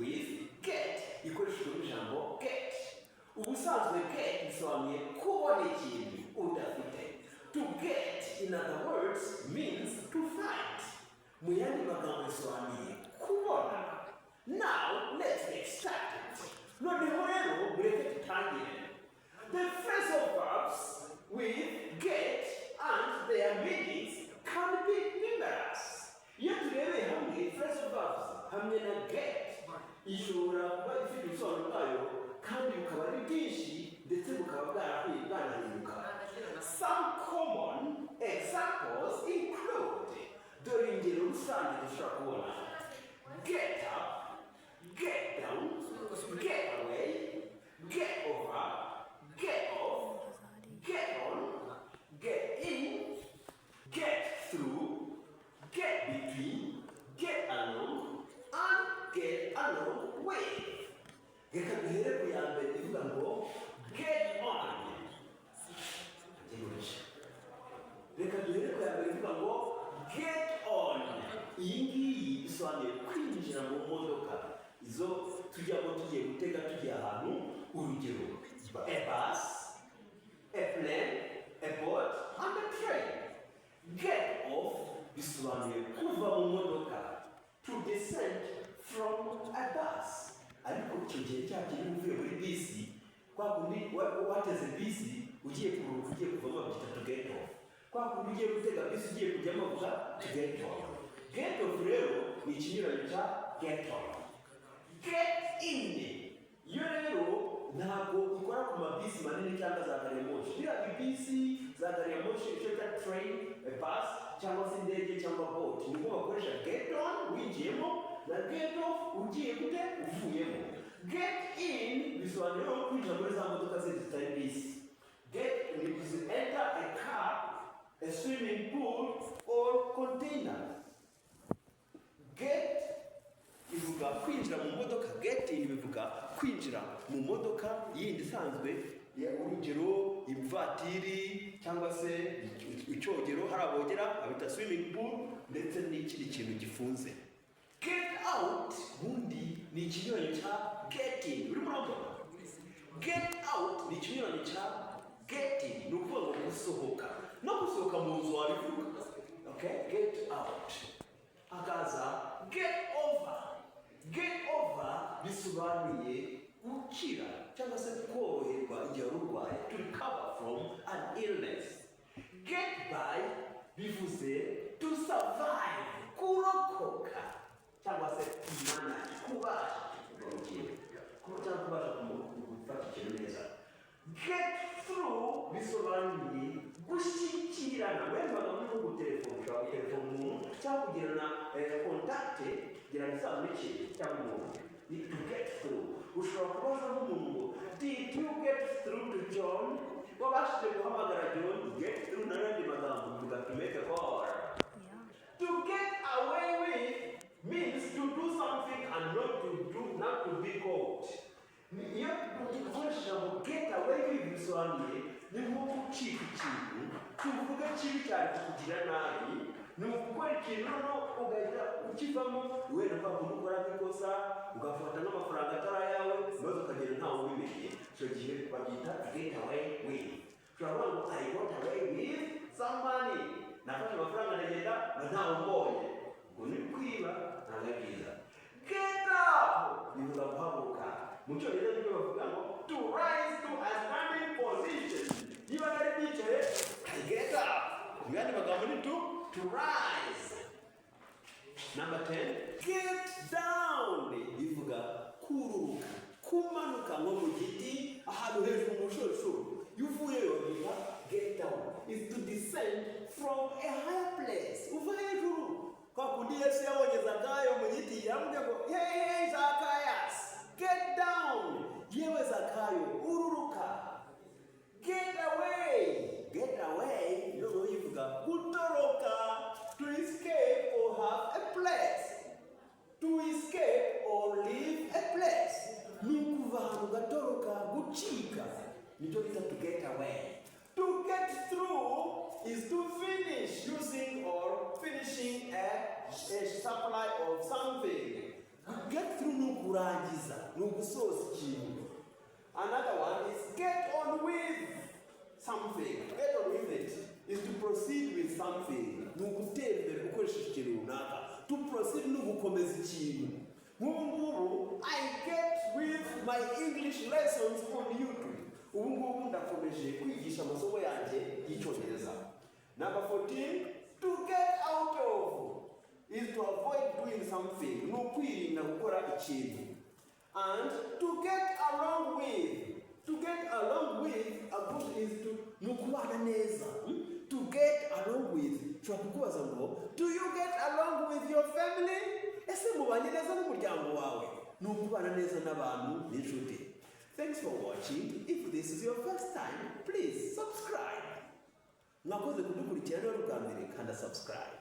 with get, ikoreshejwe ijambo get. Ubusanzwe get bisobanuye kubona ikintu udafite. To get, in other words, means to find. Mu yandi magambo bisobanuye kubona. Now let's get started. Noneho rero mureke dutangire. The phrasal verbs with get and their meanings can be numerous. Iyo turebeye hamwe phrasal verbs hamwe na get, ishobora kuba ifite ubusobanuro bwayo kandi bukaba ari bwinshi, ndetse bukaba bwanahinduka. Some common examples include, dore ingero rusange dushobora kubona: get up, get down, get away, get over, get off, get on, get in, get through, get between, get along, and get along with. Reka duhere ku ya mbere ivuga ngo get on. Reka duhere ku ya mbere ivuga ngo get on. Iyi ngiyi bisobanuye kwinjira mu modoka, izo tujyamo tugiye gutega, tugiye ahantu. Urugero, a bus, a plane, a boat and a train. Get off bisobanuye kuva mu modoka, to descend from a bus. Ariko icyo gihe cya kindi uvuye muri bisi, kwa kundi wateze bisi ugiye kuruhuka, ugiye kuvamo, babyita to get off. Kwa kundi ugiye gutega bisi ugiye kujyamo, bavuga to get off. Get off rero ni ikinyuranyo cya get on. Get in yo rero ntabwo ikora ku mabisi manini cyangwa za gari ya moshi. Biriya bibisi za gari ya moshi, icyo bita train, a bus, cyangwa se indege cyangwa boat, nibwo bakoresha get on winjiyemo na get off ugiye gute? Uvuyemo. Get in bisobanura kwinjira muri za modoka zindi zitari bisi. Get ni enter a car, a swimming pool or container. Get bivuga kwinjira mu modoka. Get in bivuga kwinjira mu modoka yindi isanzwe, urugero ivatiri cyangwa se icyogero, hari abogera abita swimming pool, ndetse n'ikindi kintu gifunze. Get out ubundi ni ikinyuranyo cya get in. Urimo urabona, get out ni ikinyuranyo cya get in, ni ukuvuga ngo gusohoka, no gusohoka mu nzu wabivuga. Okay, get out. Hakaza get over. Get over bisobanuye gukira cyangwa se koroherwa igihe wari urwaye, to recover from an illness. Get by bivuze to survive, kurokoka, cyangwa se manage, kubasha ikintu cyangwa kubasha gufata ikintu neza. Get through bisobanuye gushyikirana, wenda muri nko gutelefona, ushobora gutelefona umuntu cyangwa kugirana contact, kugirana isano n'ikintu cyangwa umuntu, ni to get through. Ushobora kubaza nk'umuntu ngo "Did you get through to John?" Wabashije guhamagara John? Get through n'ayandi magambo bivuga to make a call. To get away with means to do something and not to be caught. Iyo dukoresha ijambo get away with, bisobanuye ni nko gucika ikintu tuvuga kibi cyane, kukugira nabi. Ni ugukora ikintu noneho ugahita ukivamo, wenda kwa kundi ukora nk'ikosa ugafata n'amafaranga atari ayawe, maze ukagenda ntawe ubimenye. Icyo gihe babyita get away with. Ushobora kuvuga ngo "I got away with some money", nafashe amafaranga ndagenda ngo ntawe mbonye. Ubwo ni kwiba, ntabwo ari byiza. Get up bivuga guhaguruka. Mu Cyongereza nibyo bavuga ngo to rise to a standing position. Niba nari nicaye, I get up. Mu yandi magambo ni to rise. Number 10, get down bivuga kururuka, kumanuka nko mu giti, ahantu hejuru mu bushorishori. Iyo uvuyeyo bivuga get down, is to descend from a higher place, uva hejuru. Kwa kundi Yesu yabonye Zakayo mu giti, yaramubwiye ngo "Hey, hey, Zakayas, get down." Yewe Zakayo, ururuka. Get away. Get away noneho yivuga gutoroka, to escape or have a place, to escape or leave a place, ni ukuva ahantu ugatoroka, gucika, nicyo bita to get away. To get through is to finish using or finishing a supply of something. Get through ni ukurangiza, ni ugusoza ikintu. Another one is get on with something. To get on with it is to proceed with something, ni ugutera imbere ukoresheje ikintu runaka. To proceed ni ugukomeza ikintu. Nk'ubu ngubu, I get with my English lessons on YouTube. Ubu ngubu ndakomeje kwigisha amasomo yanjye y'Icyongereza. Number 14, to get out of is to avoid doing something, ni ukwirinda gukora ikintu. And to get along with, to get along with a good is to, ni ukubana neza. To get along with, nshobora kukubaza ngo: "Do you get along with your family?" Ese mubanye neza n'umuryango wawe? Ni ukubana neza n'abantu n'inshuti. Thanks for watching. If this is your first time, please subscribe. Mwakoze kudukurikira. Niba ari ubwa mbere, kanda subscribe.